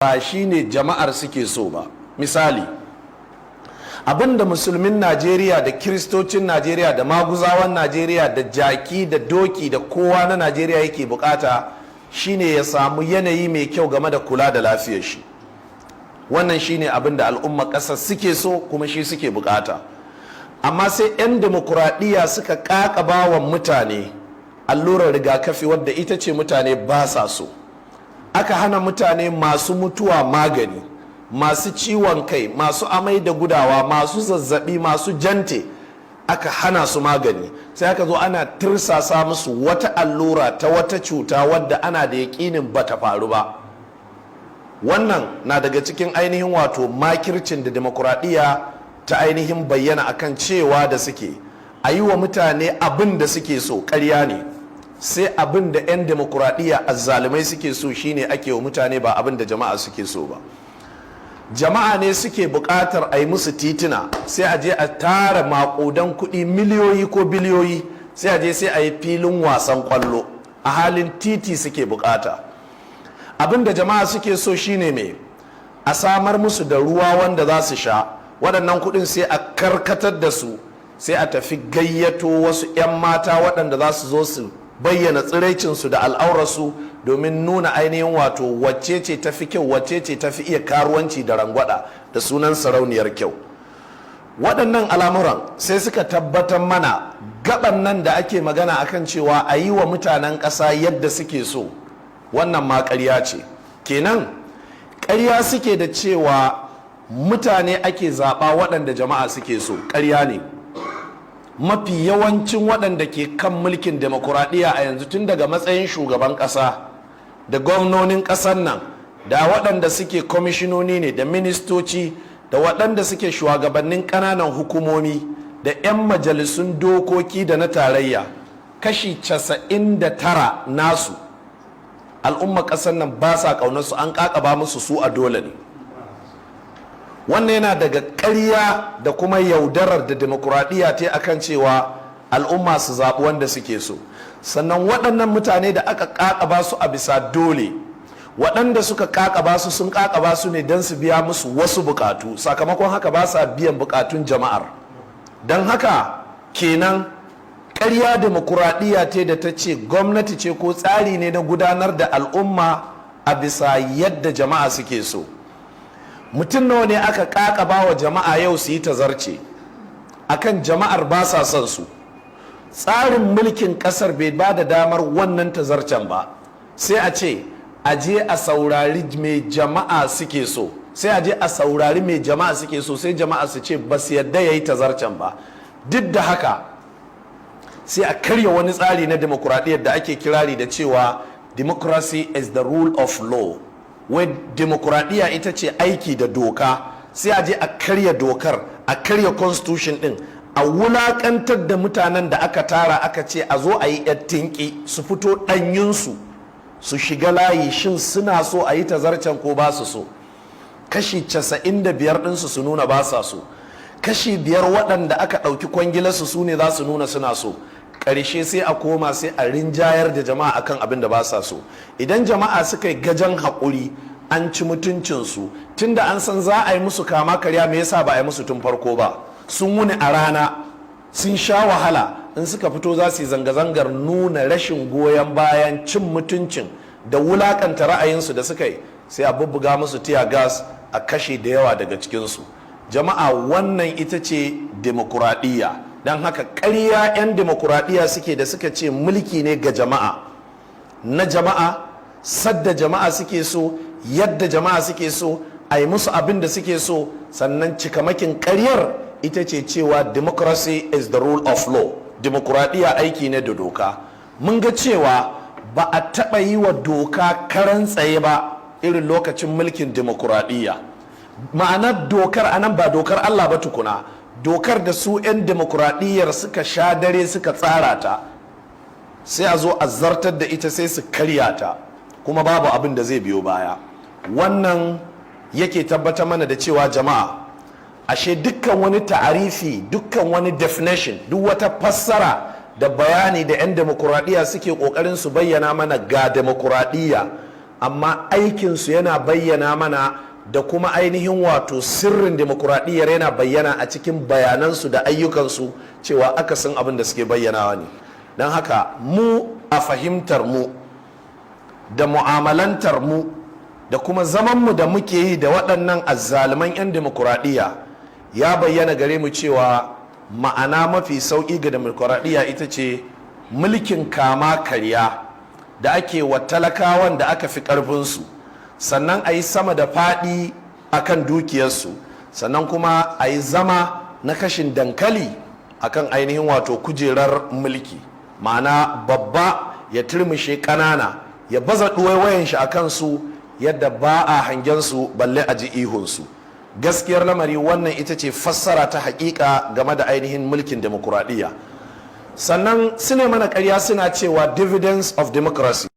Ba shine jama'ar suke so ba. Misali, abinda Musulmin Najeriya da Kiristocin Najeriya da Maguzawan Najeriya da jaki da doki da kowa na Najeriya yake bukata shine ya samu yanayi mai kyau game da kula da lafiyar shi. Wannan shine abin da al'umma ƙasar suke so, kuma shi suke bukata. Amma sai 'yan demokuraɗiyya suka ƙaƙaba wa mutane allurar rigakafi wadda ita ce mutane ba sa so. Aka hana mutane masu mutuwa magani, masu ciwon kai, masu amai da gudawa, masu zazzabi, masu jante, aka hana su magani. Sai aka zo ana tirsasa musu wata allura ta wata cuta wadda ana da yaƙinin bata faru ba. Wannan na daga cikin ainihin wato makircin da demokuraɗiyya ta ainihin bayyana akan cewa da suke a yi wa mutane abin da suke so, ƙarya ne. Sai abin da 'yan demokuraɗiyya azzalumai suke so shine ake wa mutane, ba abin da jama'a suke so ba. Jama'a ne suke buƙatar a yi musu tituna, sai a je a tara maƙudan kuɗi, miliyoyi ko biliyoyi, sai a je sai a yi filin wasan ƙwallo, a halin titi suke buƙata. Abin da jama'a suke so shine me? A samar musu da ruwa wanda za su sha. Waɗannan kuɗin sai a karkatar da su, sai a tafi gayyato wasu 'yan mata waɗanda za su zo su bayyana tsiraicinsu da al'aurarsu domin nuna ainihin wato wacce ce tafi kyau, wacce ce tafi iya karuwanci da rangwada, da sunan sarauniyar kyau. Waɗannan al'amuran sai suka tabbatar mana gaban nan da ake magana akan cewa a yi wa mutanen ƙasa yadda suke so, wannan ma ƙarya ce. Kenan ƙarya suke da cewa mutane ake zaɓa waɗanda jama'a suke so, ƙarya ne. Mafi yawancin waɗanda ke kan mulkin demokuraɗiyya a yanzu, tun daga matsayin shugaban ƙasa da gwamnonin ƙasar nan, da waɗanda suke kwamishinoni ne da ministoci, da waɗanda suke shugabannin ƙananan hukumomi, da 'yan majalisun dokoki da na tarayya, kashi 99 nasu al'umma ƙasar nan ba sa ƙaunarsu, an ƙaƙaba musu su a dole ne. Wannan yana daga ƙarya da kuma yaudarar da demokuraɗiyya ta akan cewa al'umma su zaɓi wanda suke so. Sannan waɗannan mutane da aka ƙaƙaba su a bisa dole, waɗanda suka ƙaƙaba su sun ƙaƙaba su ne don su biya musu wasu buƙatu. Sakamakon haka ba sa biyan buƙatun jama'ar. Don haka kenan ƙarya demokuraɗiyya ce da ta ce gwamnati ce ko tsari ne na gudanar da al'umma a bisa yadda jama'a suke so. Mutum nawa ne aka ƙaƙaba wa jama'a yau su yi tazarce akan jama'ar ba sa son su? Tsarin mulkin ƙasar bai ba da damar wannan tazarcen ba. Sai a ce a je a saurari mai jama'a suke so, sai a je a saurari mai jama'a suke so, sai jama'a su ce ba su yadda ya yi tazarcen ba. Duk da haka sai a karya wani tsari na demokuraɗiyyar da ake kirari da cewa "Democracy is the rule of law", wai demokuraɗiyya ita ce aiki da doka. Sai a je a karya dokar, a karya constitution din, a wulakantar da mutanen da aka tara aka ce a zo a yi tinki, su fito ɗanyunsu su shiga layi, shin suna so a yi tazarcen ko ba su so? Kashi 95 ɗinsu su nuna ba sa so. Kashi 5 waɗanda aka ɗauki kwangilarsu su ne za su nuna suna so. Ƙarshe sai a koma sai a rinjayar da jama'a akan abin da ba sa so. Idan jama'a suka yi gajan haƙuri, an ci mutuncinsu, tunda an san za a yi musu kama karya, me yasa ba a yi musu tun farko ba? Sun wuni a rana, sun sha wahala. In suka fito za su yi zanga-zangar nuna rashin goyon bayan cin mutuncin da wulakanta ra'ayinsu da suka yi, sai a bubbuga musu tear gas, a kashe da yawa daga cikinsu. Jama'a, wannan ita ce demokuraɗiyya. Don haka ƙarya 'yan demokuraɗiyya suke da suka ce mulki ne ga jama'a, na jama'a, sadda jama'a suke so, yadda jama'a suke so, a yi musu abin da suke so. Sannan cikamakin ƙaryar ita ce cewa "Democracy is the rule of law", demokuraɗiyya aiki ne da doka. Mun ga cewa ba a taɓa yi wa doka karan tsaye ba irin lokacin mulkin demokuraɗiyya. Ma'anar dokar anan ba dokar Allah ba tukuna, dokar da su 'yan demokuraɗiyyar suka sha dare suka tsara ta, sai a zo a zartar da ita, sai su karya ta, kuma babu abin da zai biyo baya. Wannan yake tabbatar mana da cewa jama'a, ashe dukkan wani ta'arifi, dukkan wani definition, duk wata fassara da bayani da 'yan demokuraɗiyya suke ƙoƙarin su bayyana mana ga demokuraɗiyya Amma aikinsu yana bayyana mana da kuma ainihin wato sirrin demokuraɗiyyar yana bayyana a cikin bayanansu da ayyukansu cewa akasin abin da suke bayyanawa ne. Don haka mu a fahimtar mu da mu'amalantar mu da kuma zamanmu da muke yi da waɗannan azzaluman 'yan demokuraɗiyya, ya bayyana gare mu cewa ma'ana mafi sauƙi ga demokuraɗiyya ita ce mulkin kama karya da ake wa talakawan da aka fi ƙarfinsu, sannan a yi sama da faɗi a kan dukiyarsu, sannan kuma a yi zama na kashin dankali akan ainihin wato kujerar mulki, ma'ana babba ya turmushe ƙanana, ya baza ɗuwaiwayen shi a kansu yadda ba a hangen su balle a ji ihunsu. Gaskiyar lamari, wannan ita ce fassara ta hakika game da ainihin mulkin demokuraɗiyya. Sannan suna mana karya, suna cewa dividends of democracy.